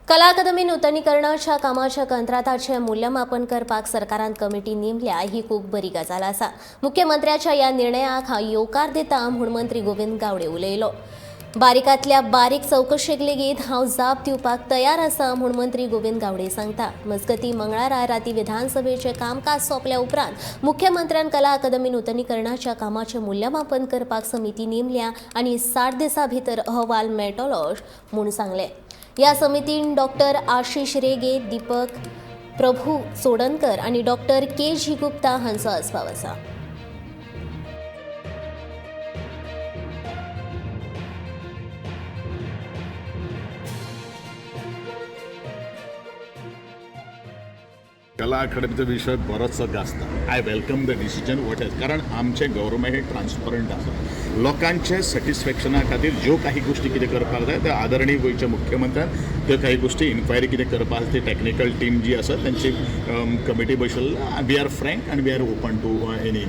कला अकादमी नुतनीकरणाच्या कामाच्या कंत्राटाचें मूल्यमापन करपाक सरकारान कमिटी नेमल्या ही खूब बरी गजाल आसा. मुख्यमंत्र्याच्या ह्या निर्णयाक हांव येवकार दिता म्हूण मंत्री गोविंद गावडे उलयलो. बारीकांतल्या बारीक चवकशेक लेगीत हांव जाप दिवपाक तयार आसा म्हूण मंत्री गोविंद गावडे सांगता. मजगतीं, मंगळारा राती विधानसभेचें कामकाज सोंपल्या उपरांत मुख्यमंत्र्यान कला अकादमी नुतनीकरणाच्या कामाचें मूल्यमापन करपाक समिती नेमल्या आनी 60 दिसां भितर अहवाल मेळटलो म्हूण सांगलें. ह्या समितीन डॉक्टर आशिष रेगे, दीपक प्रभू चोडणकर आनी डॉक्टर के जी गुप्ता हांचो आस्पाव आसा. कला अकादमीचो विशय बरोचसो गाजता. I welcome the decision what is, कारण आमचें गव्हर्मेंट हें ट्रान्सपरंट आसा. लोकांचे सॅटिस्फॅक्शना खातीर ज्यो काही गोश्टी कितें करपाक जाय त्यो आदरणीय गोंयच्या मुख्यमंत्र्यान त्यो काही गोश्टी इन्क्वायरी कितें करपाक आसा, ती टॅक्निकल टीम जी आसा, तेंची committee बसयल्ली. We are frank and we are open to any